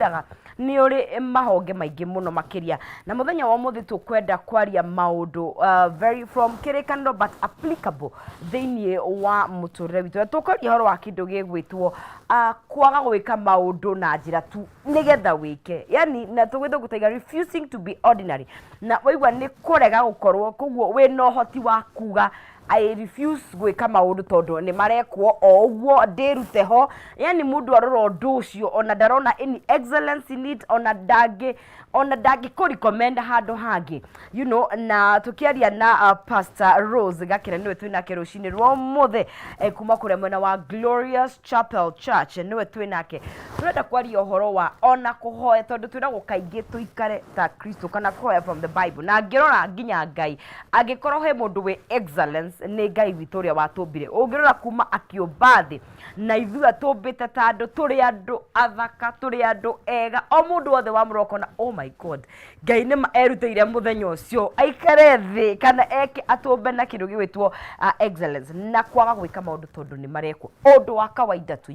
Wega nĩ ũrĩ mahonge maingĩ mũno makĩria na mũthenya wa ũmũthĩ tũkwenda kwaria maũndũ very from kĩrĩkanĩro but applicable thĩinĩ wa mũtũrĩre witũ na tũkwaria ũhoro wa kĩndũ gĩgwĩtwo kwaga gwĩka maũndũ na njĩra tu nĩgetha wĩke yani na tũgwĩtwo gũtaiga refusing to be ordinary na waigua nĩ kũrega gũkorwo koguo wĩna ũhoti wa kuga I refuse gwĩka maũndũ tondũ nĩ marekwo o ũguo ndĩrute ho yani mũndũ arora ũndũ ũcio ona ndarona any excellence in it ona ndangĩ ona ndangĩ kũ recommend handũ hangĩ na tũkĩaria na Pastor Rose Gakĩra nĩwe twĩnake rũcinĩ rwa ũmũthĩ kuma kũrĩa mwena wa Glorious Chapel Church nĩwe twĩnake tũrenda kwaria ũhoro wa ona kũhoya tondũ twĩragwo kaingĩ tũikare ta Kristo kana kũhoya from the Bible na ngĩrora nginya Ngai Angĩkorwo he mũndũ wĩ excellence nĩ Ngai witũ ũrĩa watũmbire. Ũngĩrora kuma akĩũmba thĩ na ithuĩ atũmbĩte ta andũ tũrĩ andũ athaka, tũrĩ andũ ega, o mũndũ wothe wamũrora ũkona oh my God, Ngai nĩma erutĩire mũthenya ũcio aikare thĩ kana eke atũmbe na kĩndũ gĩgwĩtwo excellence na kwaga gwĩka maũndũ tondũ nĩ marekwo ũndũ wa kawaida tu.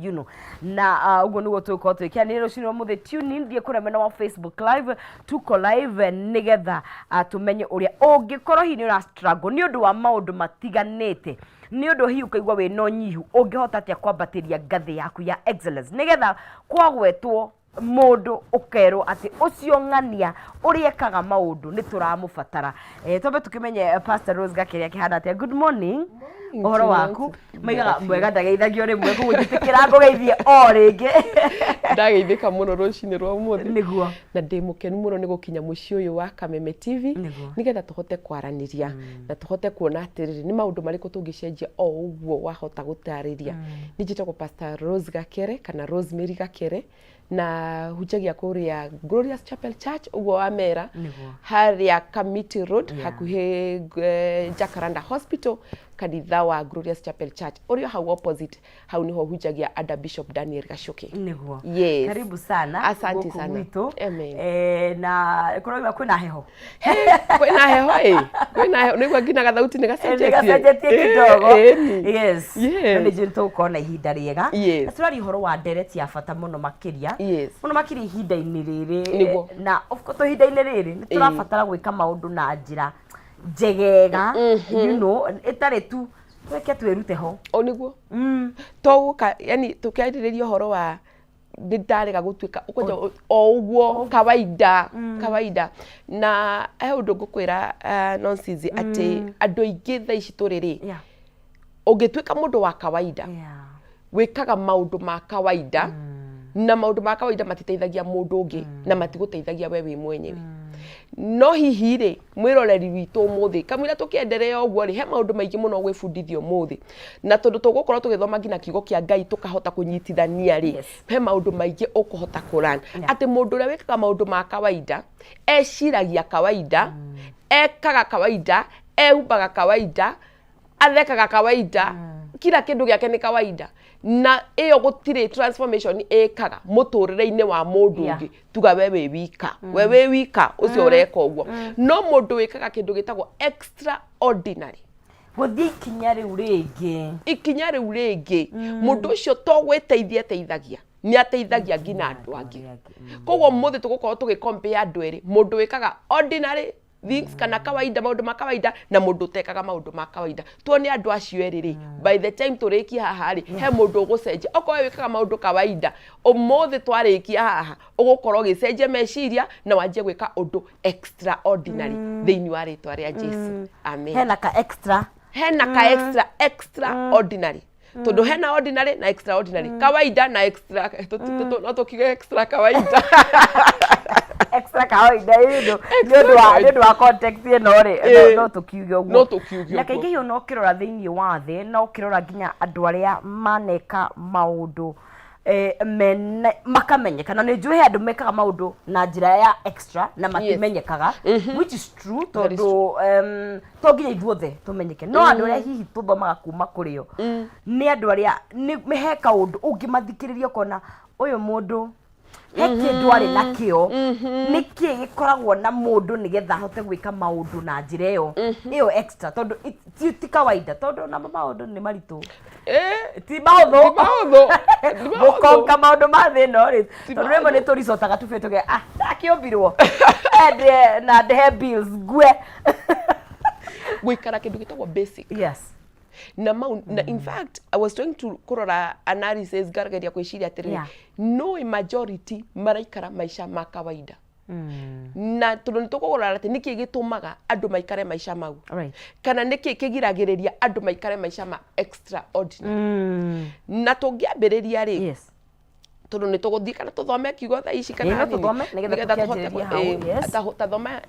Na ũguo nĩguo tũgũkorwo tũgĩkĩanĩrĩra rũcinĩ rwa ũmũthĩ. Tune in, thiĩ kũrĩa mwena wa Facebook live tuko live nĩgetha tũmenye ũrĩa ũngĩkorwo hihi nĩ ũra struggle nĩ ũndũ wa maũndũ matiganĩte nĩ ũndũ hihi ũkaigua wĩna ũnyihu ũngĩhota atĩa kwambatĩria ngathĩ yaku ya excellence nĩgetha kwagwetwo mũndũ ũkerwo atĩ ũcio ng'ania ũrĩa ekaga maũndũ nĩ tũramũbatara. Twambe tũkĩmenye Pastor Rose Gakĩrĩa akĩhana atĩa. Good morning. Ũhoro waku? Maigaga mwega ndageithagio rĩmwe koguo njĩtĩkĩra ngũgeithie o rĩngĩ. Ndageithĩka mũno rũcinĩ rwa ũmũthĩ. Nĩguo. Na ndĩ mũkenu mũno nĩ gũkinya mũciĩ ũyũ wa Kameme TV. Nĩguo. Nĩgetha tũhote kwaranĩria na tũhote kuona atĩrĩrĩ nĩ maũndũ marĩkũ tũngĩcenjia o ũguo wahota gũtarĩria. Niĩ njĩtagwo Pastor Rose Gakere kana Rosemary Gakere na hunjagia kũrĩa Glorious Chapel Church ũguo wamera. Nĩguo. Harĩa Kamiti Road, hakuhĩ Jacaranda Hospital, kanitha wa Glorious Chapel Church ũrĩa hau opposite, hau niho hunjagia under Bishop Daniel Gacuki. Nĩguo. Yes. Karibu sana. Asante gũkũ sana. gwitũ. Amen. Na kũraigua kwĩna heho. Kwĩna heho ĩ, kwĩna heho nĩguo nginya gathauti nĩ gacenjetie. Nĩ gacenjetie kidogo. Ĩni. Yes. Yes. No nĩ njũĩ tũgũkorwo na ihinda rĩega. Yes. Na tũraria ũhoro wa ndereti ya bata mũno makĩria. Yes. Mũno makĩria ihinda-inĩ rĩrĩ. Nĩguo. Na of course ihinda-inĩ rĩrĩ nĩ tũrabatara gwĩka maũndũ na njĩra njegega. Ĩtarĩ tu reke twĩrute ho. O nĩguo. To gũka yani tũkĩarĩrĩria ũhoro wa nĩ ndarega gũtuĩka ũkwenda o ũguo kawaida kawaida na he ũndũ ngũkwĩra nonsense atĩ andũ aingĩ thaa ici tũrĩ rĩ ũngĩtuĩka mũndũ wa kawaida wĩkaga maũndũ ma kawaida na maũndũ ma kawaida matiteithagia mũndũ ũngĩ na matigũteithagia we wĩ mwenyewe. No hihi rĩ mwĩroreri witũ ũmũthĩ kamũira tũkĩenderea ũguo rĩ he maũndũ maingĩ mũno gwĩbundithia ũmũthĩ na tondũ tũgũkorwo tũgĩthoma nginya kiugo kĩa Ngai tũkahota kũnyitithania rĩ he maũndũ maingĩ ũkũhota kũran atĩ mũndũ ũrĩa wĩkaga maũndũ ma kawaida eciragia kawaida, ekaga kawaida, ehumbaga kawaida, athekaga kawaida, kila kĩndũ gĩake nĩ kawaida na ĩyo gũtirĩ transformation ĩkaga mũtũrĩre-inĩ wa mũndũ ũngĩ tuga we wĩ wika, we wĩ wika ũcio ũreka ũguo. No mũndũ wĩkaga kĩndũ gĩtagwo extraordinary. Gũthiĩ ikinya rĩu rĩngĩ. Ikinya rĩu rĩngĩ mũndũ ũcio to gwĩteithia ateithagia nĩ ateithagia nginya andũ angĩ. Koguo ũmũthĩ tũgũkorwo tũgĩ compare andũ erĩ, mũndũ wĩkaga ordinary things kana kawaida, maũndũ ma kawaida na mũndũ ũtekaga maũndũ ma kawaida. Tuone andũ acio erĩ rĩ, by the time tũrĩkie haha rĩ, he mũndũ ũgũcenjia. Okorwo we wĩkaga maũndũ kawaida, ũmũthĩ twarĩkia haha ũgũkorwo ũgĩcenjia meciria na wanjie gwĩka ũndũ extraordinary thĩinĩ wa rĩtwa rĩa Jesu. Amen. Hena ka extra. Hena ka extra, extraordinary. Tondũ hena ordinary na extraordinary, kawaida na extra, no tũkiuge extra kawaida. Extra kawaida nĩ ũndũ wa context ĩno rĩ no tũkiuge ũguo. No tũkiuge Na ũguo. kaingĩ hihi ona ũkĩrora thĩinĩ wa thĩ na ũkĩrora nginya andũ arĩa maneka maũndũ mene makamenyeka na nĩ njũĩ he andũ mekaga maũndũ na njĩra ya extra na matimenyekaga, which is true, tondũ to nginya ithuothe tũmenyeke no andũ arĩa hihi tũthomaga kuma kũrĩ o nĩ andũ arĩa nĩ he kaũndũ ũngĩmathikĩrĩria ũkona ũyũ mũndũ. He kĩndũ arĩ nakĩo. Nĩkĩ gĩkoragwo na mũndũ nĩgetha ahote gwĩka maũndũ na njĩra ĩyo ĩyo extra, tondũ ti kawaida, tondũ namo maũndũ nĩ maritũ? Ti mahũthũ. Ti mahũthũ. Ti mahũthũ. Gũkonka maũndũ ma thĩ ĩno rĩ, Ti tondũ rĩmwe mahũthũ. nĩ tũricotaga tubĩ tũge, ah, ndakĩũmbirwo ndĩe na ndĩhe bills ngue. Gũikara kĩndũ gĩtagwo basic. Na mau na in fact I was trying to kũrora analysis, ngarageria gwĩciria atĩrĩrĩ, no majority maraikara maica ma kawaida, na tondũ nĩ tũkũrora atĩ nĩkĩ gĩtũmaga andũ maikare maica mau, kana nĩkĩ kĩgiragĩrĩria andũ maikare maica ma extraordinary. Na tũngĩambĩrĩria rĩ, tondũ nĩ tũgũthiĩ kana tũthome kiugo thaa ici kana Ĩĩ, no hanini, tũthome, nĩgetha nĩgetha tũhote tũkĩanjĩrĩrie hau, yes. Ta thoma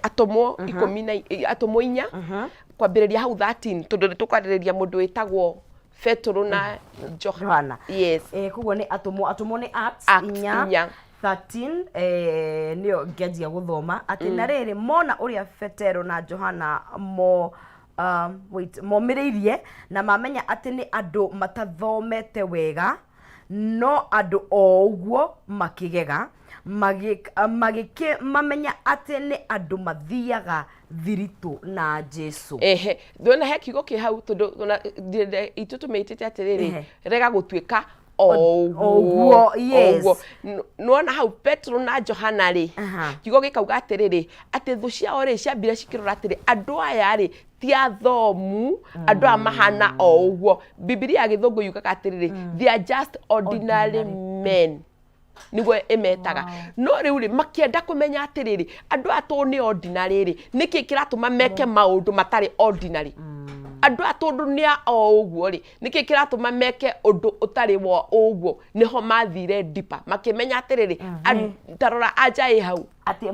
atũmwo ikũmi na atũmwo 4 kwambĩrĩria hau 13, tondũ nĩ tũkwarĩrĩria mũndũ wĩtagwo Petũrũ na Johana. Johana. Yes. Koguo nĩ atũmwo nĩ Acts, Acts 4 4. 13, nĩyo ngĩanjia gũthoma atĩ na rĩrĩ, mona ũrĩa Petero na Johana mo wait, momĩrĩirie na mamenya atĩ nĩ andũ matathomete wega no andũ o ũguo, makĩgega, magĩkĩmamenya atĩ nĩ andũ mathiaga thiritũ na Jesu. Ehe, ndona he kiugo kĩ hau, tondũ ona itũ tũmĩtĩte atĩrĩrĩ, rega gũtuĩka o o ũguo. Ũguo, O yes. ũguo. Nĩwona hau Petro na Johana rĩ, kiugo gĩkauga atĩrĩrĩ, atĩ thũ ciao rĩ ciambire cikĩrora atĩrĩ, andũ aya rĩ ti athomu, andũ aya mahana o ũguo. Bibilia ya Gĩthũngũ yugaga atĩrĩrĩ, they are just ordinary ordinary men, nĩguo ĩmetaga. No rĩu rĩ, makĩenda kũmenya atĩrĩrĩ, andũ aya tondũ nĩ ordinary rĩ, nĩkĩ kĩratũma meke maũndũ matarĩ ordinary? Andũ aya tondũ nĩ a o ũguo rĩ, nĩkĩ kĩratũma meke ũndũ ũtarĩ wa ũguo? Nĩho mathire deeper, makĩmenya atĩrĩrĩ, ta rora anja ĩ hau. Atĩ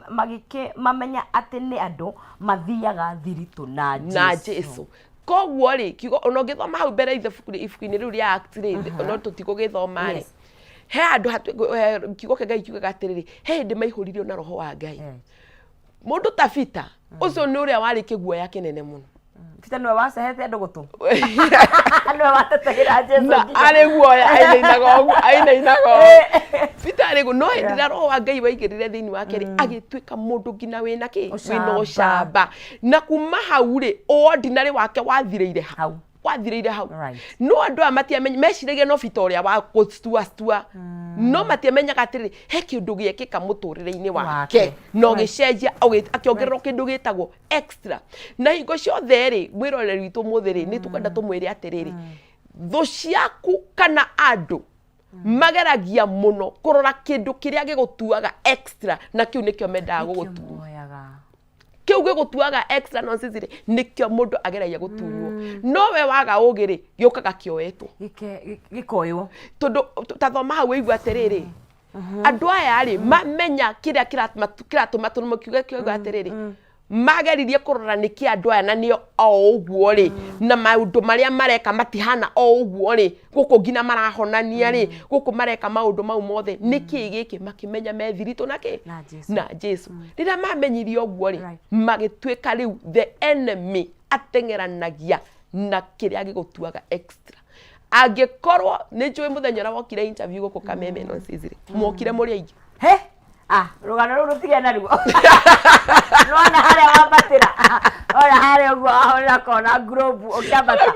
magĩkĩmamenya atĩ nĩ andũ mathiaga thiritũ na na Jesu. Jesu. Koguo rĩ, kiugo ona ũngĩthoma hau mbere ithe ibuku-inĩ rĩu rĩa Acts rĩ, no tũtigũgĩthoma rĩ, he handũ kiugo kĩa Ngai kiugaga atĩrĩrĩ, he hĩndĩ maihũririo na roho wa Ngai. Mũndũ ta Peter ũcio nĩ ũrĩa warĩ kĩguoya kĩnene mũno. Peter nĩwe wacehete andũ gũtũ, nĩwe watetagĩra Jesu na nginya. Arĩ guoya, ainainaga ũguo, ainainaga ũguo Peter arĩ guo. No hĩndĩ ĩrĩa roho wa Ngai waingĩrire thĩinĩ wake rĩ, agĩtuĩka mũndũ nginya wĩna kĩ, wĩna ũcamba. Ũcamba. Na kuma hau rĩ, ordinary wake wathirĩire hau. Hau. Wathirĩire hau. No andũ aya matiamenya, meciragia no Peter ũrĩa wa gũctua stua, no matiamenyaga atĩrĩrĩ, he kĩndũ gĩekĩka mũtũrĩre-inĩ wake wake. Na ũgĩcenjia, akĩongererwo kĩndũ gĩtagwo extra. Na hingo ciothe rĩ, mwĩroreri witũ mũthĩ rĩ, nĩ tũkwenda tũmwĩre atĩrĩrĩ, thũ ciaku kana andũ mageragia mũno kũrora kĩndũ kĩrĩa gĩgũtuaga extra, na kĩu nĩkĩo mendaga Nĩkĩo gũgũtua. Moyaga. Kĩu gĩgũtuaga extra nonsense rĩ, nĩkĩo mũndũ ageragia gũtunywo. No we waga ũgĩ rĩ, gĩũkaga kĩoetwo. Gĩkoywo. Tondũ ta thoma hau wĩigua atĩrĩrĩ, andũ aya rĩ, mamenya kĩrĩa kĩratũma tũrũme. Kiugo kiuga atĩrĩrĩ, mageririe kũrora nĩkĩ andũ aya na nĩo o ũguo rĩ, na maũndũ marĩa mareka matihana o ũguo rĩ, gũkũ nginya marahonania rĩ, gũkũ mareka maũndũ mau mothe, nĩkĩ gĩkĩ? Makĩmenya me thiritũ na kĩ? Na Jesu. Na Jesu. Rĩrĩa mamenyire ũguo rĩ, magĩtuĩka rĩu the enemy ateng'eranagia na kĩrĩa gĩgũtuaga extra. Angĩkorwo nĩ njũĩ mũthenya ũrĩa wokire interview gũkũ Kameme Nonsense rĩ, mwokire mũrĩ aingĩ. He, ah, rũgano rũu rũtige naruo. Nona harĩa wambatĩra, ona harĩa ũguo wahũrĩra kona ngurubu ũkĩambata,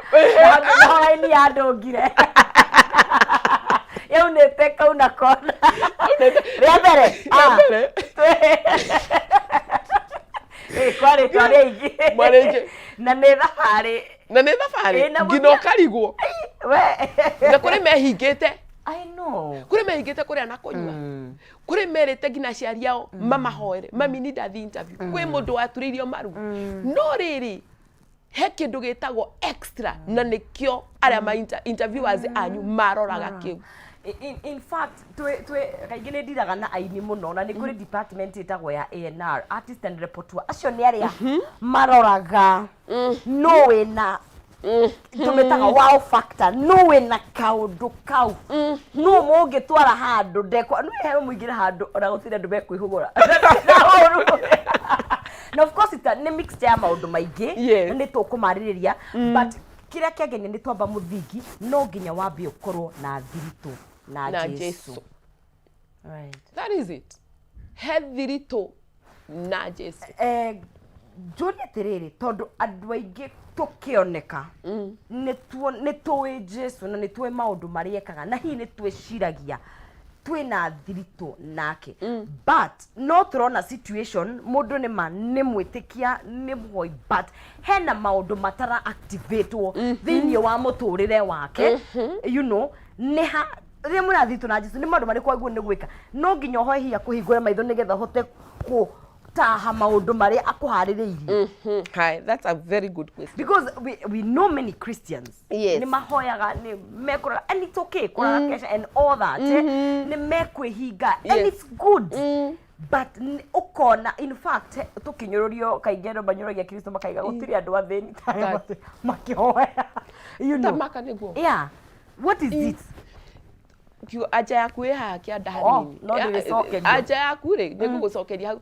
naho raini ya ndũngire yaunĩte kauna kona rĩa mbere. Rĩa mbere. Ĩ, kwarĩ twarĩ aingĩ. Mwarĩ aingĩ. Na nĩ thabarĩ. Na nĩ thabarĩ. Ĩ, na nginya ũkarigwo we na kũrĩ mehingĩte. I know. Kũrĩ mehingĩte kũrĩa na kũnyua, kũrĩ merĩte nginya aciari ao mamahoere, mami ni ndathi interview. Kwĩ mũndũ waturĩirio maru. No rĩrĩ, he kĩndũ gĩtagwo extra, na nĩkĩo arĩa ma interviewers anyu maroraga kĩu. In fact, twĩ kaingĩ nĩ ndiraga na aini mũno, na nĩ kũrĩ department ĩtagwo ya A&R, artist and repertoire. Acio nĩ arĩa maroraga no wĩna, tũmĩtaga wow factor, no wĩna kaũndũ kau no mũngĩtwara handũ ndekwa no he mũingĩre handũ ona gũtirĩ andũ mekwĩhũgũra na ũru. Na of course nĩ mixture ya maũndũ maingĩ. Na nĩ tũkũmarĩrĩria, but kĩrĩa kĩangenia nĩ twamba mũthingi, no nginya wambe ũkorwo na thiritũ na na Jesu. Jesu. That is it. He thiritũ na Jesu. Njũrie atĩrĩrĩ, tondũ andũ aingĩ tũkĩoneka nĩ tũĩ Jesu na nĩ tũĩ maũndũ marĩa ekaga, na hihi nĩ twĩciragia twĩna thiritũ nake, but no tũrona situation mũndũ nĩ ma nĩ mwĩtĩkia, nĩ mũhoi, but hena maũndũ matara activatwo thĩinĩ wa mũtũrĩre wake. Nĩ ha rĩrĩa mwĩna thiritũ na Jesu, nĩ maũndũ marĩkũ agĩrĩirwo nĩ gwĩka? No nginya ũhoe hihi akũhingũre maitho nĩgetha ũhote gũtaha maũndũ marĩa akũharĩrĩirie? Hi, that's a very good question. Because we know many Christians nĩ mahoyaga, nĩ mekũrara, and it's okay kũrara kesha and all that, nĩ mekwĩhinga and it's good, but ũkona in fact tũkĩnyũrũrio kaingĩ, andũ manyũrũragia Kristo makaiga gũtirĩ andũ athĩni ta arĩa makĩhoya. Tamaka nĩguo. Yeah, what is it? Kiugo anja yaku ĩ haha kĩanda Oh, hanini. no ndĩrĩcokerio. Anja yaku rĩ, nĩ ngũgũcokeria hau,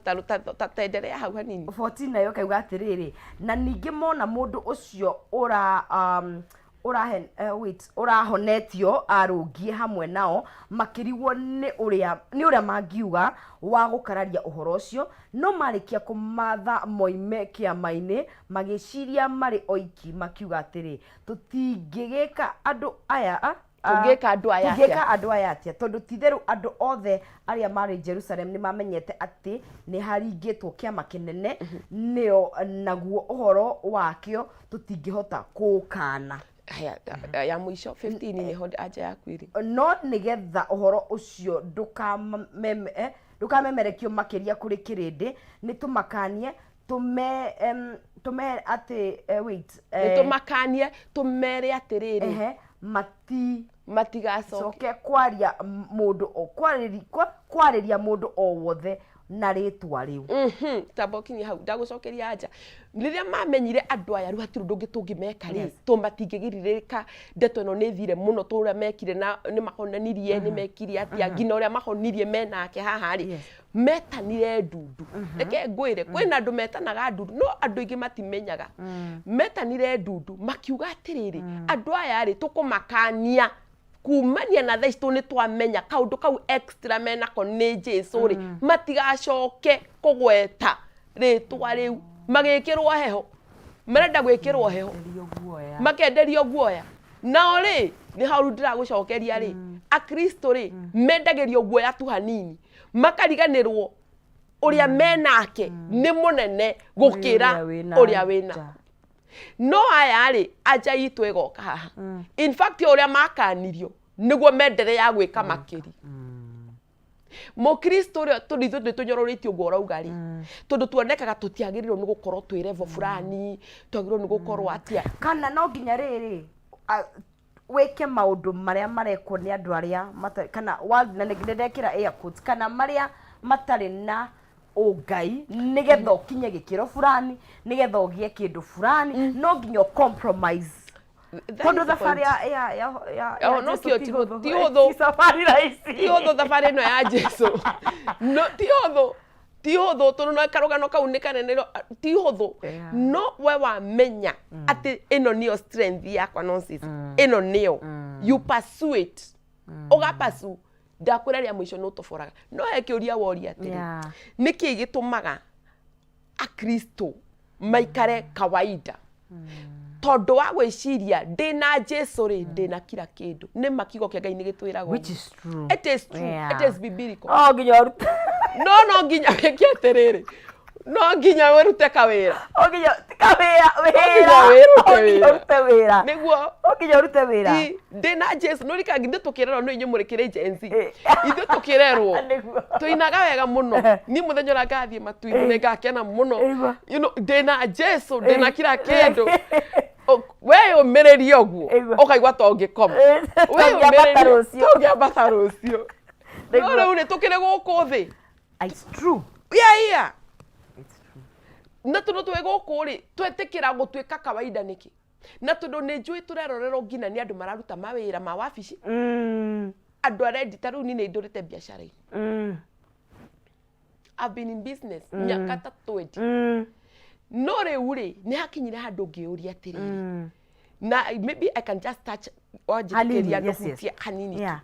ta tenderea hau hanini. 14 nayo kauga atĩrĩrĩ, na ningĩ mona mũndũ ũcio ũra um, ũrahe, wait, ũrahonetio arũngiĩ hamwe nao, makĩrigwo nĩ ũrĩa mangiuga wa gũkararia ũhoro ũcio. No marĩkia kũmatha moime kĩama-inĩ, magĩciria marĩ oiki makiuga atĩrĩ, tũtingĩgĩka andũ aya Tũngĩka andũ aya atĩa? Tũngĩka andũ aya atĩa? Tondũ ti-itherũ andũ othe arĩa marĩ Jerusalem nĩ mamenyete atĩ nĩ haringĩtwo kĩama kĩnene nĩo, naguo ũhoro wakĩo tũtingĩhota kũũkaana. Haya, ya mũico 15 nĩho anja yaku ĩrĩ. No nĩgetha ũhoro ũcio ndũkamemerekio makĩria kũrĩ kĩrĩndĩ, nĩ tũmakanie tũme atĩ, wait, nĩ tũmakanie tũmere atĩrĩrĩ, ehe, mati matigacoke coke kwaria mũndũ o kwarĩria mũndũ o wothe na rĩtwa rĩu. Tamba ũkinyie hau, ndagũcokeria anja. Rĩrĩa mamenyire andũ aya rĩu hatirĩ ũndũ ũngĩ tũngĩmeka rĩ, to matingĩgirĩrĩka, ndeto ĩno nĩ thire mũno, to ũrĩa mekire na nĩ mahonanirie, nĩ mekire atĩa, nginya ũrĩa mahonirie menake haha rĩ, metanire ndundu. Reke ngwĩre, kwĩna andũ metanaga ndundu, no andũ aingĩ matimenyaga. Metanire ndundu makiuga atĩrĩrĩ, andũ aya rĩ, tũkũmakania kumania na thaa ici, tondũ nĩ twamenya kaũndũ kau extra menako nĩ Jesu rĩ, matigacoke kũgweta rĩtwa rĩu. Magĩkĩrwo heho, marenda gwĩkĩrwo heho, makenderio guoya. Nao rĩ, nĩ hau ndĩragũcokeria rĩ, akristo rĩ, mendagĩrio guoya tu hanini, makariganĩrwo ũrĩa menake nĩ mũnene gũkĩra ũrĩa wĩna. No aya rĩ, anja itũ ĩgoka haha. In fact, o ũrĩa makanirio nĩguo mendere ya gwĩka makĩri. Mũkristo ũrĩa, tondũ ithuĩ nĩ tũnyororĩtio ũguo ũrauga rĩ, tondũ tuonekaga tũtiagĩrĩirwo nĩ gũkorwo twĩ level fulani, twagĩrĩirwo nĩ gũkorwo atĩa. Kana no nginya rĩrĩ wĩke maũndũ marĩa marekwo nĩ andũ arĩa matarĩ, kana na nĩ ndekĩra air quotes, kana marĩa matarĩ na ũngai, nĩgetha ũkinye gĩkĩro fulani, nĩgetha ũgĩe kĩndũ fulani, no nginya ũ compromise. That tondũ is the thabarĩ point. ya Oh, no Jesu kĩo ti ti hũthũ. ti hũthũ. Ti thabarĩ rahisi. Ti hũthũ thabarĩ ĩno ya Jesu, no ti hũthũ, ti hũthũ, tondũ na karũgano kau nĩ kanene, no, ti hũthũ. No we wamenya atĩ ĩno nĩyo strength yakwa, nonsense, ĩno nĩyo you pursue it, ũgapursue, ndakwĩra rĩa mũico nĩ ũtoboraga. No he kĩũria woria atĩrĩ, nĩkĩ gĩtũmaga akristo maikare kawaida? Tondũ wa gwĩciria ndĩna Jesu rĩ, ndĩna kila kĩndũ. Nĩ ma kiugo kĩa Ngai nĩ gĩtwĩraga Which ũguo. is true. It is true. It is biblical. No nginya ũrute No nginya wĩke atĩrĩrĩ, no nginya wĩrute kawĩra. No nginya ti kawĩra, wĩra. Nginya wĩrute No nginya wĩra. ũrute wĩra. Nĩguo. No nginya ũrute wĩra. Ndĩna Jesu no rika ithuĩ tũkĩrerwo, no inyuĩ mũrĩ kĩrĩ Gen Z, ithuĩ tũkĩrerwo tũinaga wega mũno. Niĩ mũthenya ũrĩa ngathiĩ matu-inĩ nĩ ngakena mũno. Nĩguo. Ndĩna Jesu, ndĩna kila kĩndũ. We ũmĩrĩrie ũguo, ũkaigua ta ũngĩkoma. Tũngĩambata rũciũ. Tũngĩambata rũciũ. No rĩu rĩ, tũkĩrĩ gũkũ thĩ. It's true. Yeah. It's true. Na tondũ twĩ gũkũ rĩ, twetĩkĩra gũtuĩka kawaida nĩkĩ? Na tondũ nĩ njũĩ tũrerorerwo nginya nĩ andũ mararuta mawĩra ma wabici, andũ arendi. Ta rĩu niĩ nĩ ndũrĩte biacara-inĩ. I've been in business mĩaka ta 20. No rĩu rĩ, nĩ hakinyire handũ ngĩũria atĩrĩrĩ, na maybe I can just touch, wanjĩtĩkĩria Hanini, yes. ndũhutie hanini tu.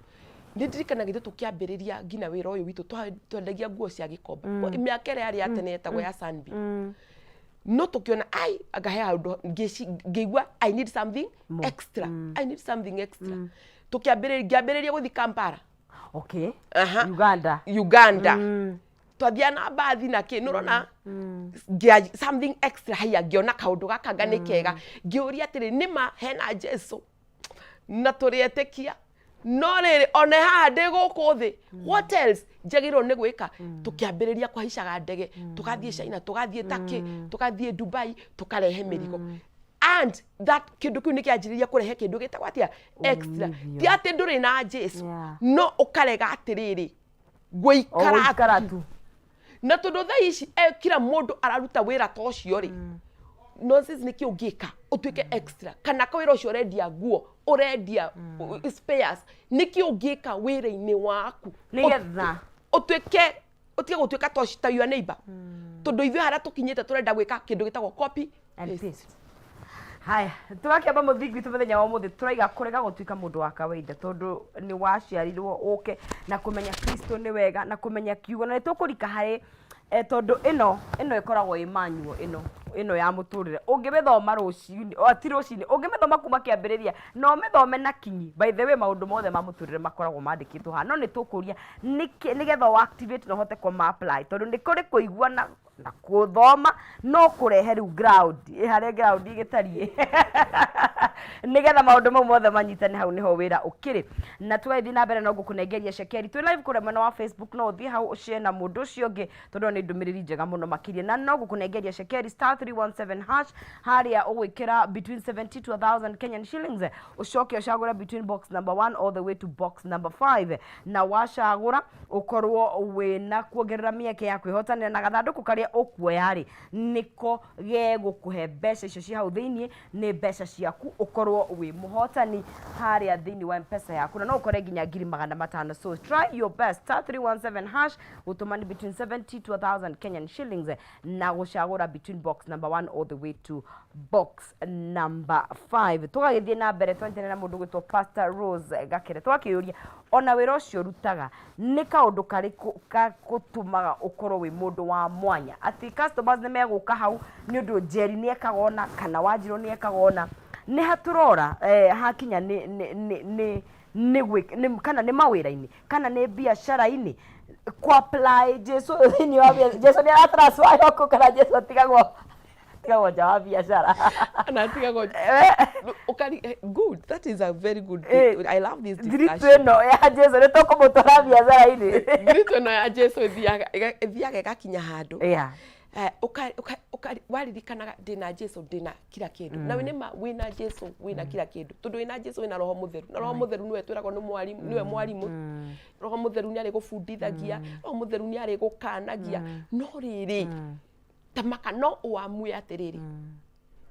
Nĩ ndirikanaga ithuĩ tũkĩambĩrĩria nginya wĩra ũyũ witũ, twendagia nguo cia gĩkomba mĩaka ĩrĩa yarĩ ya tene yetagwo ya Sunbeam. No tũkĩona ai anga he handũ ngĩigua I need something extra, I need something extra. Tũkĩambĩrĩria, ngĩambĩrĩria gũthiĩ Kampala. Aha. Uganda. Uganda. Twathiaga na mbathi na kĩ, nĩũrona ngĩa something extra. Haiya, ngĩona kaũndũ gaka nga nĩ kega. Ngĩũria atĩrĩ, nĩma hena Jesu na tũrĩ etĩkia, no rĩrĩ, ona haha ndĩ gũkũ thĩ, what else njagĩrĩirwo nĩ gwĩka? Tũkĩambĩrĩria kũhaicaga ndege, tũgathiĩ China, tũgathiĩ Turkey, tũgathiĩ Dubai, tũkarehe mĩrigo. And that kĩndũ kĩu nĩ kĩanjĩrĩria kũrehe kĩndũ gĩtagwo atĩa? Extra. Umithio. Ti atĩ ndũrĩ na Jesu, no ũkarega atĩrĩrĩ, O ngũikara gũikara tu. Na tondũ thaa ici kila mũndũ araruta wĩra ta ũcio rĩ, nonsense, nĩkĩ ũngĩka ũtuĩke extra? Kana ka wĩra ũcio ũrendia nguo, ũrendia spares, nĩkĩ ũngĩka wĩra-inĩ waku Nĩgetha. Ũtuĩke, ũtige gũtuĩka ta your neighbor? Tondũ ithuĩ harĩa tũkinyĩte, tũrenda gwĩka kĩndũ gĩtagwo copy and paste. Paste. Haya, tũrakĩamba mũthingi witũ mũthenya wa ũmũthĩ. Tũraiga kũrega gũtuĩka mũndũ wa kawaida, tondũ nĩ waciarirwo ũke na kũmenya Kristo nĩ wega na kũmenya kiugo, na nĩ tũkũrika harĩ tondũ ĩno ĩkoragwo ĩ manual ĩno ya mũtũrĩre. Ũngĩmĩthoma rũcinĩ, o ti rũcinĩ, ũngĩmĩthoma kuma kĩambĩrĩria na ũmĩthome na kinyi. By the way, maũndũ mothe ma mũtũrĩre makoragwo mandĩkĩtwo haha, no nĩ tũkũria nĩkĩ nĩgetha ũ activate na ũhote kũma apply, tondũ nĩ kũrĩ kũigua na kũthoma, no kũrehe rĩu ground ĩ harĩa ground ĩgĩtariĩ nĩgetha maũndũ mau mothe manyitane. Hau nĩho wĩra ũkĩrĩ. Na tũgagĩthiĩ na mbere no ngũkũnengeria cekeri. Twĩ live kũrĩa mwena wa Facebook, no ũthiĩ hau ũshare na mũndũ ũcio ũngĩ, tondũ nĩ ndũmĩrĩri njega mũno makĩria. Na no ngũkũnengeria cekeri, *317#. Harĩa ũgwĩkĩra between 70 to 1000 Kenyan shillings, ũcoke ũcagũre between box number 1 all the way to box number 5. Na wacagũra, ũkorwo wĩna kuongerera mĩeke ya kwĩhotanĩra, na gathandũkũ karĩa ũkuoya rĩ, nĩko gegũkũhe mbeca icio ci hau thĩiniĩ. Nĩ mbeca ciaku, ũkorwo wĩ mũhotani harĩa thĩinĩ wa Mpesa yaku, na no ũkore nginya 500,000. So try your best, *317#. Gũtũma nĩ between 70 to 1000 Kenyan shillings, na gũcagũra between box number 1 all the way to box number 5. Tũgagĩthiĩ na mbere twanyitanĩra na mũndũ gwĩtwo Pastor Rose Gakere. Twakĩyũria, ona wĩra ũcio ũrutaga, nĩ kaũndũ karĩkũ gakũtũmaga ũkorwo wĩ mũndũ wa mwanya, atĩ customers nĩ megũka hau nĩ ũndũ Njeri nĩ ekaga ona kana Wanjirũ nĩ ekaga ona? Nĩ hatũrora hakinya nĩ kana nĩ mawĩra-inĩ kana nĩ biacara-inĩ, ku apply Jesu thĩinĩ wa biacara. Jesu nĩ aratransfer kũ, kana Jesu atigagwo nja wa biacara? Ana atigagwo ukari. Good, that is a very good I love this thiritũ discussion. Ĩno ya Jesu nĩ tũkũmũtwara biacara-inĩ? Thiritũ ĩno ya Jesu ĩthiaga ĩgakinya handũ waririkanaga ndĩna Jesu, ndĩna kila kĩndũ. Na nĩma wĩna Jesu wĩna kila kĩndũ, tondũ wĩna Jesu wĩna Roho Mũtheru, na Roho Mũtheru nĩwe twĩragwo nĩ mwarimũ, nĩwe mwarimũ. Roho Mũtheru nĩ arĩgũbundithagia, Roho Mũtheru nĩ arĩgũkanagia. No rĩrĩ, tamaka no ũamue atĩrĩrĩ,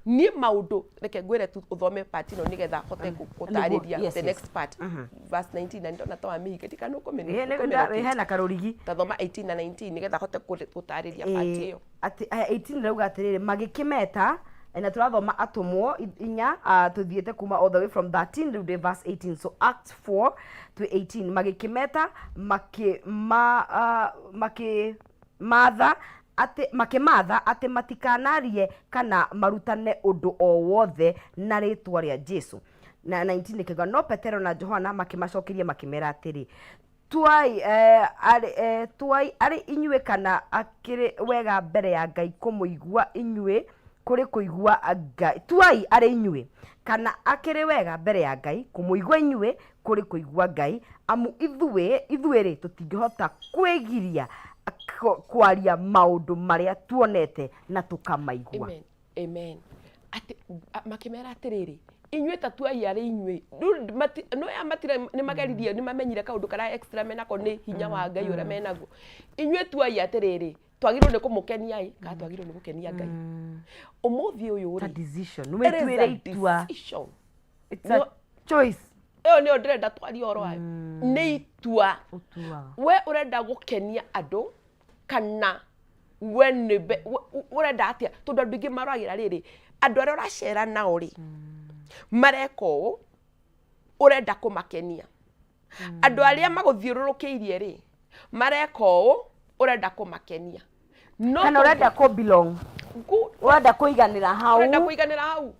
niĩ maũndũ, reke ngwĩre tu ũthome part ĩno nĩgetha hote gũtarĩria the next part, verse 19, na ndona ta wamĩhinga ndikana Hena karũrigi. Tathoma 18 na 19 nĩgetha hote gũtarĩria part ĩyo. Atĩ aya 18 rauga atĩrĩrĩ, magĩkĩmeta, na tũrathoma atũmwo 4, tũthiĩte kuma all the way from 13, rĩu ndĩ verse 18. So Acts 4 to 18. Magĩkĩmeta, makĩmatha atĩ matikanarie kana marutane ũndũ o wothe na rĩtwa rĩa Jesu. Na 19 ĩkiuga, no Petero na Johana makĩmacokeria makĩmera atĩrĩ, tuai arĩ inyuĩ kana akĩrĩ wega mbere ya Ngai kũmũigua inyuĩ kũrĩ kũigua Ngai. Tuai arĩ inyuĩ kana akĩrĩ wega mbere ya Ngai kũmũigua inyuĩ kũrĩ kũigua Ngai, amu ithuĩ rĩ, tũtingĩhota kwĩgiria kwaria maũndũ marĩa tuonete na tũkamaigua. Amen, amen. Atĩ makĩmera atĩrĩrĩ, inyuĩ ta tuai arĩ inyuĩ. Rĩu no ya matira nĩ mageririe, nĩ mamenyire kaũndũ karĩa extra menako nĩ hinya wa Ngai ũrĩa menaguo. Inyuĩ tuai atĩrĩrĩ, twagĩrĩirwo nĩ kũmũkenia ĩ kana twagĩrĩirwo nĩ gũkenia Ngai ũmũthĩ ũyũ It's a rĩ? Decision. It is a Wĩtuĩre itua. decision. It's a choice. Ĩyo nĩyo ndĩrenda twarie ũhoro wayo, nĩ itua. Ũtuaga. We ũrenda gũkenia andũ kana we nĩ ũrenda atĩa? Tondũ andũ aingĩ maragĩra rĩrĩ, andũ arĩa ũracera nao rĩ, mareka ũũ, ũrenda kũmakenia. Andũ arĩa magũthiũrũrũkĩirie rĩ, mareka ũũ, ũrenda kũmakenia. No Kana ũrenda kũ belong. Ũrenda kũiganĩra hau. Ũrenda kũiganĩra hau.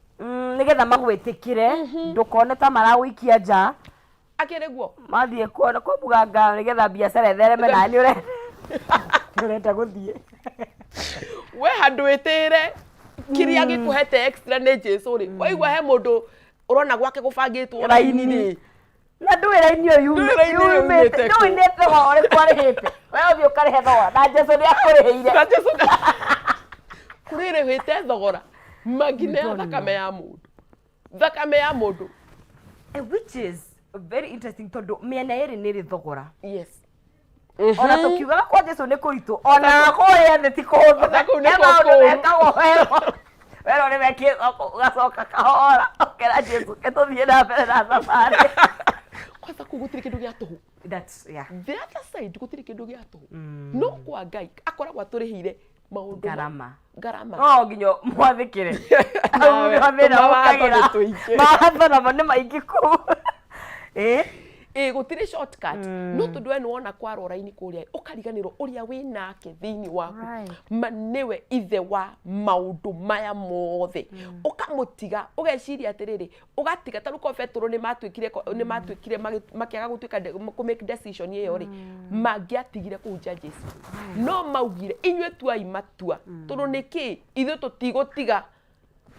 Nĩgetha magwĩtĩkĩre, ndũkone ta maragũikia nja. Akĩrĩ guo. Mathiĩ kuona kwa mũganga nĩgetha biacara ĩthereme nawe nĩ ũrenda ũrenda gũthiĩ. We handũ wĩtĩre kĩrĩa gĩkũhete extra nĩ Jesu rĩ, waigua he mũndũ ũrona gwake gũbangĩtwo raini rĩ. Na ndũĩ raini ĩyo Ndũĩ raini ĩyo yumĩte, yumĩte ndũĩ kũ. nĩ thogora ũrĩkũ arĩhĩte. We ũthiĩ ũkarĩhe thogora na Jesu nĩ akũrĩhĩire. Na Jesu kũrĩ rĩhĩte thogora mangine ya thakame ya mũndũ. Thakame ya mũndũ. Which is very interesting tondũ mĩena ĩrĩ nĩ ĩrĩ thogora. Yes. Ona tũkiugaga kwa Jesu nĩ kũritũ, ona kũrĩa thĩ ti kũhũthũ. Ona kũu nĩ He maũndũ kũũru. mekagwo werwo. Werwo nĩ mekĩtwo kũu, ũgacoka kahora ũkera Jesu ke tũthiĩ na mbere na thabarĩ. Kwanza kũu gũtirĩ kĩndũ gĩa tũhũ. That's, yeah. The other side gũtirĩ kĩndũ gĩa tũhũ. No kwa Ngai akoragwo atũrĩhĩire maũndũ Ngarama. Ngarama. No nginya mwathĩkĩre. Nawe, Hau nĩho thĩna tũmawatho ũkagĩra. nĩ tũingĩ. Mawatho namo nĩ maingĩ kũu. Ĩ? Ĩ gũtirĩ shortcut. No tondũ we nĩwona kwarwo raini kũrĩa, ũkariganĩrwo ũrĩa wĩ nake thĩinĩ waku. Ma nĩwe ithe wa maũndũ maya mothe. Ũkamũtiga, ũgeciria atĩrĩrĩ, ũgatiga ta rĩu korwo Petero nĩ matuĩkire makĩaga gũtuĩka kũ make decision ĩyo rĩ, mangĩatigire kũhunjia Jesu. No maugire, inyuĩ tuai matua, tondũ nĩkĩ ithuĩ tũtigũtiga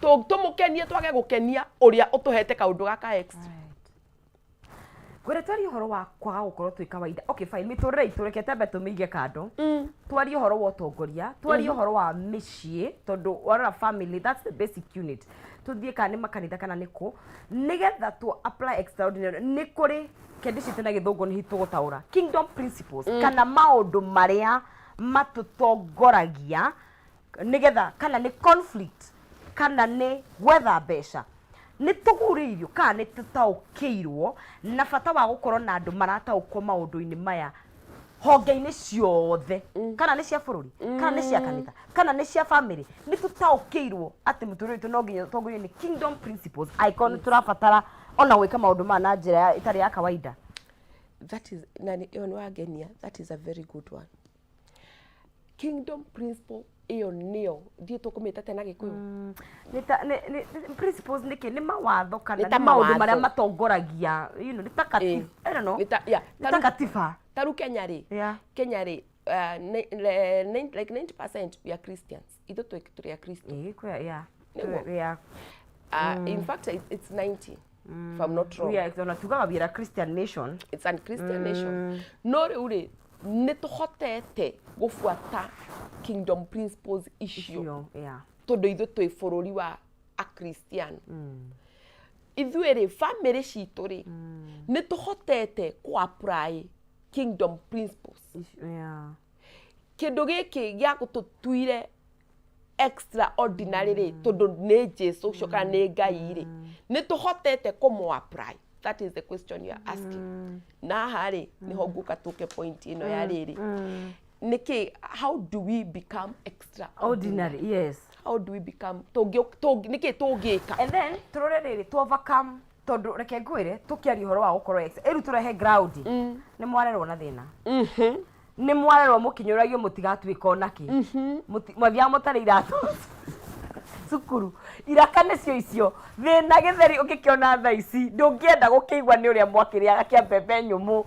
tũmũkenie twage gũkenia ũrĩa ũtũhete kaũndũ gaka extra. Ngwenda twarie ũhoro wa kwaga gũkorwo twĩ kawaida. Okay, fine, mĩtũrĩre itũ reke twambe tũmĩige kando. Twarie ũhoro wa ũtongoria, twarie ũhoro wa mĩciĩ, tondũ warora family, that's the basic unit. Tũthiĩ kana nĩ makanitha kana nĩ kũ, nĩgetha tũ apply extraordinary. Nĩ kũrĩ, kĩndĩcĩte na gĩthũngũ nĩ tũgũtaũra, kingdom principles, kana maũndũ marĩa matũtongoragia nĩgetha kana nĩ conflict kana nĩ gwetha mbeca nĩ tũgurĩirio kana nĩ tũtaũkĩirwo na bata wa gũkorwo na andũ marataũkwo maũndũ-inĩ maya honge-inĩ ciothe, kana nĩ cia bũrũri, kana nĩ cia kanitha, kana nĩ cia family. Nĩ tũtaũkĩirwo atĩ mũtũrĩre witũ no nginya ũtongorio nĩ kingdom principles angĩkorwo nĩ tũrabatara ona gwĩka maũndũ maya na njĩra ĩtarĩ ya kawaida. That is, na ĩyo nĩ wangenia, that is a very good one. Kingdom principle ĩyo nĩyo ndiĩ tũkũmĩta atĩa na Gĩkũyũ. Nĩ ta nĩ principles nĩkĩ nĩ mawatho kana Nĩ ta nĩ maũndũ marĩa mawatho. matongoragia nĩ ta I don't know. Nĩ ta, yeah, Nĩ ta katiba. Ta rĩu Kenya rĩ, Kenya rĩ, like 90% we are Christians. Ithuĩ tũrĩ a Kristo. Ĩĩ, yeah. Nĩguo. In fact it's 90 if I'm not wrong. We are, ona tugaga we are a Christian nation. It's a Christian nation. No rĩu rĩ, nĩ tũhotete gũbuata kingdom principles icio Icio, yeah. Tondũ ithuĩ twĩ bũrũri wa akristiano. Ithuĩ rĩ, family citũ rĩ, nĩ tũhotete kũ apply kingdom principles? Icio, yeah. Kĩndũ gĩkĩ gĩa gũtũtuire extraordinary rĩ, tondũ nĩ Jesu ũcio kana nĩ Ngai rĩ, nĩ tũhotete kũmũ apply? That is the question you are asking. Na haha rĩ, nĩho nguka tũke point ĩno ya rĩrĩ, nĩkĩ, how do we become extraordinary? Ordinary, yes. How do we become, nĩkĩ tũngĩka? And then turore rĩrĩ to overcome, tondũ reke ngwĩre, tũkĩaria ũhoro wa gũkorwo ex ĩru tũrehe ground, nĩ mwarerwo na thĩna, nĩ mwarerwo mũkinyũragio mũtigatuĩka ona kĩ. Mwathiaga mũtarĩ iratũ cukuru, iraka nĩcio icio, thĩna gĩtheri ũngĩkĩona thaa ici ndũngĩenda gũkĩigua nĩ ũrĩa mwakĩrĩaga kĩa mbembe nyũmũ.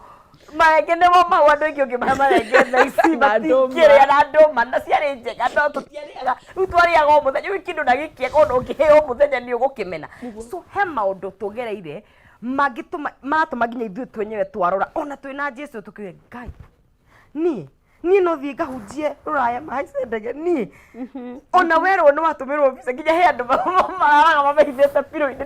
Marenge nĩmo mau, andũ aingĩ ũngĩmahe marenge thaa ici Na ndũma. matingĩrĩa, na ndũma na ciarĩ njega, no tũtiarĩaga rĩu, twarĩaga o mũthenya. Rĩu kĩndũ na gĩkĩega ona ũngĩheo o mũthenya nĩ ũgũkĩmena. So he maũndũ tũgereire mangĩtũma maratũma nginya ithuĩ twenyewe twarora ona twĩna Jesu tũkiuge, "Ngai, niĩ no thiĩ ngahunjie rũraya mahaice ndege?" Niĩ ona werwo nĩ watũmĩrwo mbica, nginya he andũ mararaga mamehithĩte pillow-inĩ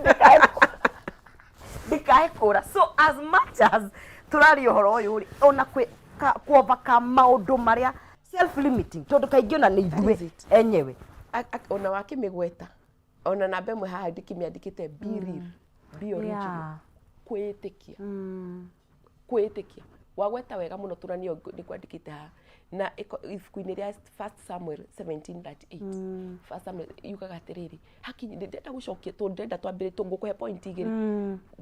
ndikae kũra. So as much as tũraria ũhoro ũyũ rĩ, ona kwĩ kũ overcome maũndũ marĩa self limiting, tondũ kaingĩ ona nĩ ithuĩ Is it. enyewe. Ona wakĩmĩgweta, ona namba ĩmwe haha ndĩkĩmĩandĩkĩte, be real, be original. Kwĩĩtĩkia, kwĩĩtĩkia. Wagweta wega mũno tũna nĩyo nĩ kwandĩkĩte haha na ibuku-inĩ rĩa First Samuel 17:38. First Samuel yugaga atĩrĩrĩ, hakinyi ndĩrenda gũcokia tondũ ndĩrenda twambĩrĩrie tondũ ngũkũhe point igĩrĩ.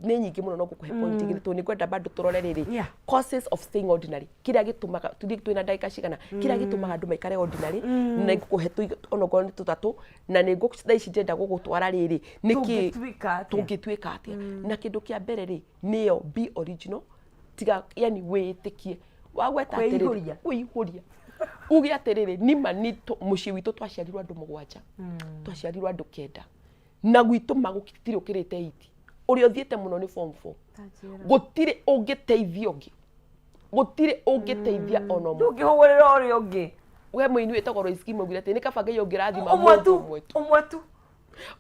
Nĩ nyingĩ mũno no ngũkũhe point igĩrĩ tondũ nĩngwenda bado tũrore rĩrĩ, causes of staying ordinary, kĩrĩa gĩtũmaga tũthiĩ twĩna ndagĩka cigana, kĩrĩa gĩtũmaga andũ maikare ordinary, na ngũkũhe onokorwo nĩ tũtatũ na nĩ ngũ thaa ici ndĩrenda gũgũtwara rĩrĩ nĩkĩ Tũngĩtuĩka atĩa? Tũngĩtuĩka atĩa? Na kĩndũ kĩa mbere rĩ, nĩyo be original, tiga yani wĩĩtĩkie wagweta atĩrĩrĩ. Kwĩihũria. Kwĩihũria, uge atĩrĩrĩ, nima nĩ mũciĩ witũ twaciarirwo andũ mũgwanja, twaciarirwo andũ kenda, na gwitũ ma gũtirĩ ũkĩrĩte 8, ũrĩa ũthiĩte mũno nĩ form 4. Gũtirĩ ũngĩteithia ũngĩ, gũtirĩ ũngĩteithia ona ũmwe. Ndũngĩhũgũrĩra ũrĩa ũngĩ. We mũini wĩtagwo Royce Kim augire atĩ nĩ kaba Ngai ũngĩrathima ũmwe mũndũ tu ũmwe tu ũmwe tu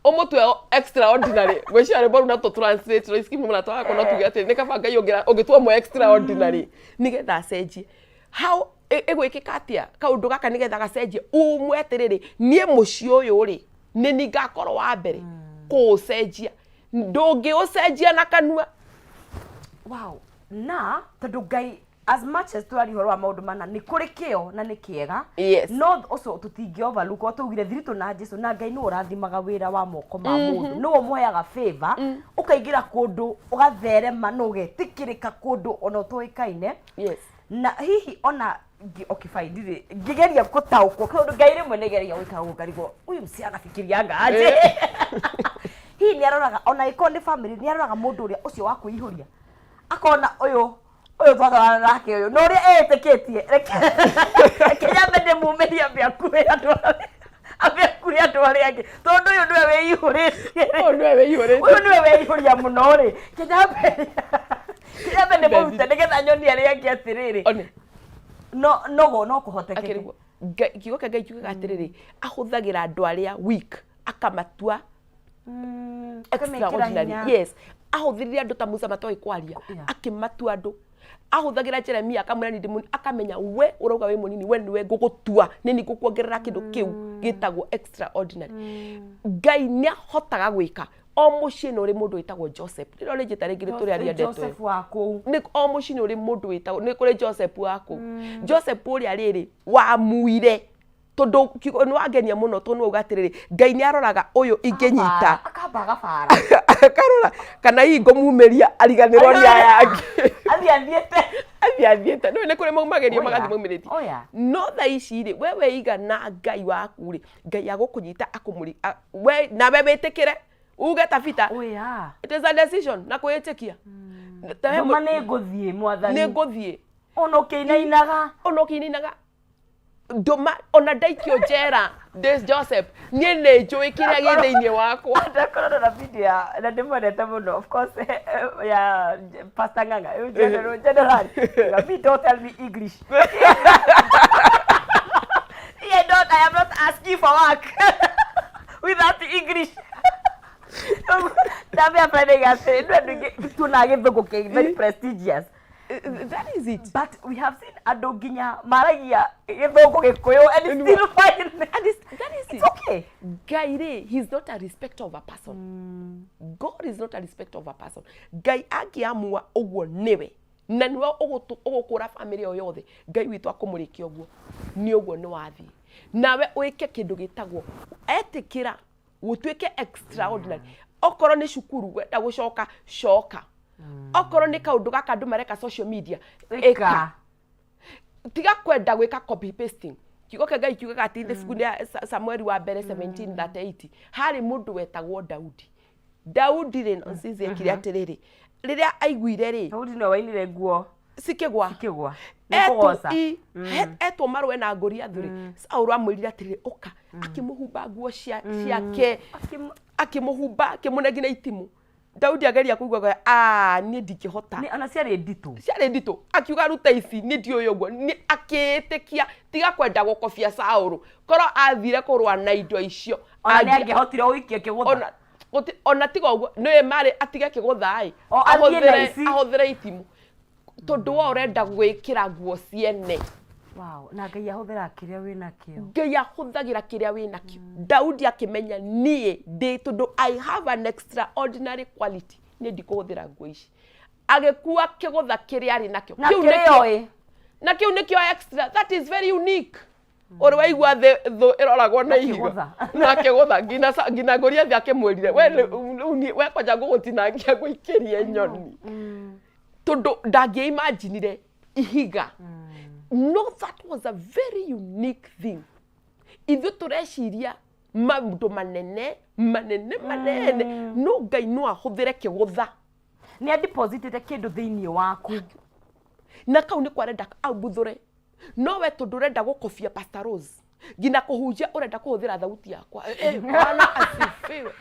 ũmũtue extraordinary. Ngwĩciria rwĩmbo rũu na tũ translate Royce Kim mũrata wakwa, no tuge atĩ nĩ kaba Ngai ũngĩtua ũmwe extraordinary nĩgetha acenjie. How ĩgwĩkĩka atĩa kaũndũ gaka nĩgetha gacenjie? Umwe atĩrĩrĩ, niĩ mũciĩ ũyũ rĩ, nĩ ni ngakorwo wa mbere kũũcenjia. Ndũngĩũcenjia na kanua. Wow, na tondũ Ngai, as much as tũraria ũhoro wa maũndũ mana, nĩ kũrĩ kĩo na nĩ kĩega, no ũcio tũtingĩ overlook o tũugire thiritũ na Jesu na Ngai nĩwe ũrathimaga wĩra wa moko ma mũndũ, nĩwe ũmũheaga favor, ũkaingĩra kũndũ ũgatherema na ũgetĩkĩrĩka kũndũ ona ũtoĩkaine. Na hihi ona okay fine, ndirĩ ngĩgeria gũtaũkwo kaũndũ Ngai rĩmwe nĩgeria gwĩka ũguo ngarigwo huyu msichana anafikirianga aje. Hihi nĩ aroraga ona ĩkorwo nĩ family, nĩ aroraga mũndũ ũrĩa ũcio wa kwĩihũria, akona ũyũ ũyũ twatwarana nake ũyũ na ũrĩa etĩkĩtie, reke nyambe ndĩmumĩrie ambe akue andũ ambe akue andũ arĩa angĩ, tondũ ũyũ nĩwe wĩihũrĩtie. Ũyũ nĩwe wĩihũrĩtie. Ũyũ nĩwe weihũria mũno rĩ, kenyambe ndĩmũrute nĩgetha nyonie arĩa angĩ atĩrĩrĩ, One. no no no kũhotekeke. Akĩrigwo. Kiugo kĩa Ngai kiugaga atĩrĩrĩ, ahũthagĩra andũ arĩa weak akamatua akamekĩra extraordinary. hinya. Yes, ahũthĩrire andũ ta Musa matoĩ kwaria, akĩmatua andũ. Ahũthagĩra Jeremia, akamwĩra nĩ ndĩ mũnini, akamenya we ũrauga wĩ mũnini, we nĩwe ngũgũtua, nĩ ni ngũkuongerera kĩndũ kĩu gĩtagwo extraordinary. Ngai nĩ ahotaga gwĩka. O mũciĩ nĩ ũrĩ mũndũ wĩtagwo Joseph. Rĩrĩa ũrĩnjĩta rĩngĩ nĩ tũrĩaria ndeto ĩyo. Joseph wa kũu. Nĩ o mũciĩ nĩ ũrĩ mũndũ wĩtagwo, nĩ kũrĩ Joseph wa kũu, Joseph ũrĩa rĩrĩ wamuire, tondũ kiugo nĩ wangenia mũno, tondũ nĩ wauga atĩrĩrĩ, Ngai nĩ aroraga ũyũ ingĩnyita. Akamba agabara. Akarora kana hihi ngũmumĩria ariganĩrwo nĩ aya angĩ. Athiĩ athiĩte. Athiĩ athiĩte nĩ kũrĩ maumagĩrio magathiĩ maumĩrĩtie. Oya. No thaa ici rĩ, we weiga na Ngai waku rĩ, Ngai agũkũnyita akũmũri we nawe wĩtĩkĩre uge tabita. Oya. It is a decision na kwĩĩtĩkia. Ta we Ndũma nĩ ngũthiĩ mwathani. Nĩ ngũthiĩ. Ona ũkĩinainaga. Ona ũkĩinainaga ndũma, ona ndaikio njera ndĩ Joseph, niĩ nĩ njũĩ kĩrĩa gĩ thĩinĩ wakwa. Ndakorwo na video ya na ndĩmwendete mũno, of course, ya Pastor Ng'ang'a. Ũyũ general general me, don't tell me English. I don't, I am not asking for work with that English. Ndambia Friday gate ndũ andũ aingĩ tuonaga gĩthũngũ kĩ very prestigious. That is it. But we have seen andũ nginya maragia gĩthũngũ gĩkũyũ and it's still fine. And it's, that is It's it. okay. Ngai rĩ, he is not a respecter of a person. God is not a respecter of a person. Ngai angĩamua ũguo nĩwe na nĩwe ũgũkũra famĩlĩ ĩyo yothe, Ngai witũ akũmũrĩkia ũguo nĩ ũguo nĩ wathiĩ nawe wĩke kĩndũ gĩtagwo etĩkĩra gũtuĩke extraordinary. Okorwo nĩ cukuru wenda gũcoka, coka. Okorwo nĩ kaũndũ gaka andũ mareka social media, ĩka. Tiga kwenda gwĩka copy pasting. Kiugo kĩa Ngai kiugaga atĩ ibuku rĩa Samueli wa mbere 17:38 harĩ mũndũ wetagwo Daudi. Daudi rĩ, nonsense, ekire atĩrĩrĩ, rĩrĩa aiguire rĩ, Daudi nĩwe wainire nguo cikĩgwa. Cikĩgwa. Nĩ kũgoca. Etwo marũe na Goliathu rĩ, Saũlũ amwĩrire atĩrĩrĩ, ũka, akĩmũhumba nguo ciake, akĩmũhumba, akĩmũne nginya itimũ. Daudi ageria kũigua, ah, niĩ ndingĩhota. Ona ciarĩ nditũ. Ciarĩ nditũ. Akiuga ruta ici, niĩ ndiũĩ ũguo. Nĩ akĩĩtĩkia, tiga kwenda gũkobia Saũlũ. Korwo athire kũrũa na indo icio, Ona nĩ angĩahotire gũikia kĩgũtha. Ona ona tiga ũguo nĩwe marĩ atige kĩgũtha ĩ, O athiĩ na ici. Ahũthĩre itimũ, tondũ we ũrenda gwĩkĩra nguo ciene. Wow, na Ngai ahũthĩraga kĩrĩa wĩ nakĩo. Ngai ahũthagĩra kĩrĩa wĩ nakĩo. Daudi akĩmenya niĩ ndĩ, tondũ I have an extraordinary quality, niĩ ndikũhũthĩra nguo ici. Agĩkua kĩgũtha kĩrĩa arĩ nakĩo. Na Kĩu kĩrĩa nĩkĩo- oĩ. Na kĩu nĩkĩo extra, that is very unique. Ũrĩ waigua thĩ thũ ĩroragwo na ihiga kĩgũtha. Na kĩgũtha nginya nginya Goliath akĩmwĩrire we rĩu we kwanja ngũgũtinangia ngũikĩrie nyoni, tondũ ndangĩimaginire ihiga. No, that was a very unique thing. Ithuĩ tũreciria maũndũ manene manene manene, no Ngai no ahũthĩre kĩgũtha. Nĩ adepositĩte kĩndũ thĩinĩ waku. Na kau nĩko arenda ambuthũre, no we tondũ ũrenda gũkobia Pastor Rose, nginya kũhunjia ũrenda kũhũthĩra thauti yakwa. Bwana asifiwe.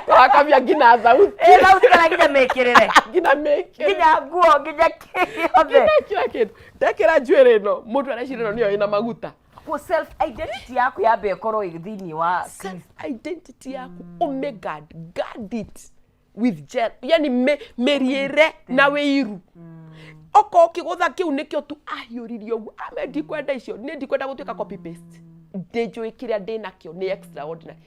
Wakabia nginya thauti. Thauti kana nginya mĩkĩrĩre. Nginya mĩkĩrĩre. Nginya nguo, nginya kĩ gĩothe. Nginya kila kĩndũ. Ndekĩra njuĩrĩ ĩno, mũndũ areciria ĩno nĩyo ĩna maguta. Ko self identity yaku yambe ĩkorwo ĩ thĩinĩ wa Self identity yaku ũmĩ guard, guard it with gel, yani mĩriĩre na wĩiru. Okorwo kĩgũtha kĩu nĩkĩo tu ahiũririe ũguo, ame ndikwenda icio, niĩ ndikwenda gũtuĩka copy paste, ndĩnjũĩ kĩrĩa ndĩnakĩo nĩ extraordinary.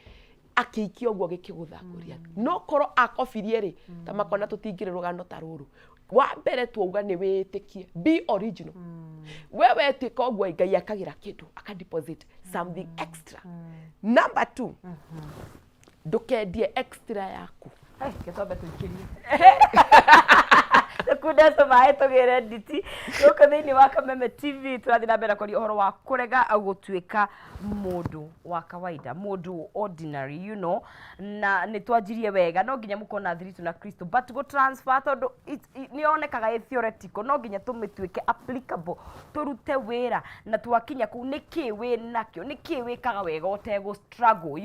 Akĩikia ũguo gĩkĩgũtha Goliath. No korwo akobirie rĩ, ta makona tũtingĩrĩ rũgano ta rũrũ. Wa mbere twauga nĩ wĩĩtĩkie, be original. We wetĩka ũguo, Ngai akagĩra kĩndũ, aka deposit something extra. Number two, ndũkendie extra yaku. Hey, gĩtombe tũikĩrie tũkunde tũmaĩ tũgĩre nditi gũkũ thĩinĩ wa Kameme TV. Tũrathiĩ na mbere kwaria ũhoro wa kũrega gũtuĩka mũndũ wa kawaida, mũndũ ordinary, na nĩ twanjirie wega, no nginya mũkorwo na thiritũ na Kristo, but gũ transfer, tondũ nĩ yonekaga ĩ theoretical, no nginya tũmĩtuĩke applicable, tũrute wĩra na twakinya kũu. Nĩ kĩ wĩ nakĩo? Nĩ kĩ wĩkaga wega ũtegũ struggle?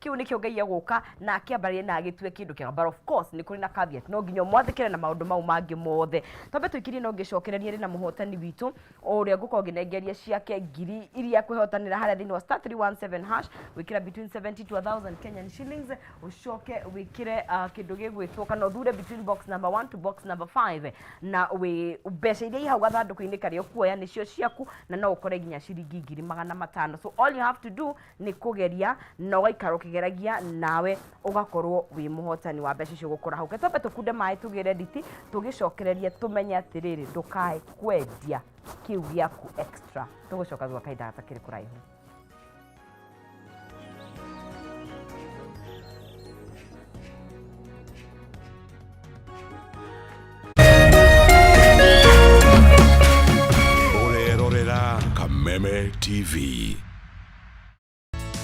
Kĩu nĩkĩo Ngai egũka na akĩambarie na agĩtue kĩndũ kĩega, but of course nĩ kũrĩ na caveat, no nginya ũmwathĩkĩre na maũndũ mau mangĩ mothe. Twambe tũikirie, no ngĩcokererie rĩ na mũhotani witũ ũrĩa ngũkorwo ngĩnengeria ciake ngiri iria kwĩhotanĩra harĩa thĩinĩ wa *317#, gwĩkĩra between 70 to 1000 Kenyan shillings, ũcoke wĩkĩre kĩndũ gĩgwĩtwo kana ũthure between box number 1 to box number 5, na wĩ mbeca iria i hau gathandũkũ-inĩ karĩa ũkuoya nĩcio ciaku, na no ũkore nginya ciringi 500,000. So all you have to do nĩ kũgeria, na ũgaikara ũkĩgeragia, nawe ũgakorwo wĩ mũhotani wa mbeca icio gũkũra hau. Twambe tũkunde maĩ tũgĩre nditi, tũgĩcokererie tũmenye atĩrĩrĩ, ndũkae kwendia kĩu gĩaku extra. Tũgũcoka thutha kahinda gatakĩrĩ kũraihu. Ũrerorera Kameme TV.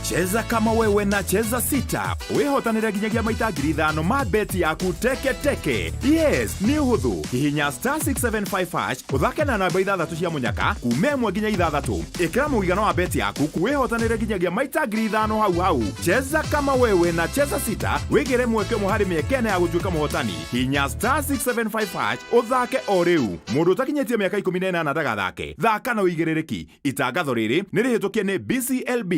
Cheza kama wewe na Cheza Sita wĩhotanĩre nginyagia maita 5,000 ma beti yaku teke teke. Yes, nĩ ũhũthũ. Hihinya *675# ũthake na namba ithathatũ cia mũnyaka kuma 1 nginya 6. Ĩkĩra mũigana wa beti yaku wĩhotanĩre nginyagia maita 5,000 hau hau. Cheza kama wewe na Cheza Sita wĩgĩre mweke ũmwe harĩ mĩeke 4 ya gũtuĩka mũhotani. Hihinya *675# ũthake o rĩu. Mũndũ ũtakinyĩtie mĩaka 18 ndagathake. Thaka na ũigĩrĩrĩki. Itangatho rĩrĩ nĩ rĩhĩtũkie nĩ BCLB.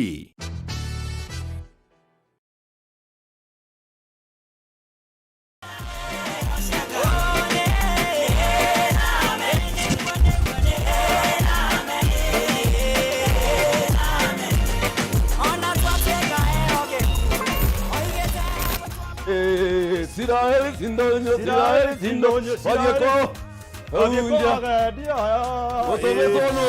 Isiraeli sindonyo, Isiraeli sindonyo, wathiĩ kũ? Hunja. Gũtũmĩtwo nũ?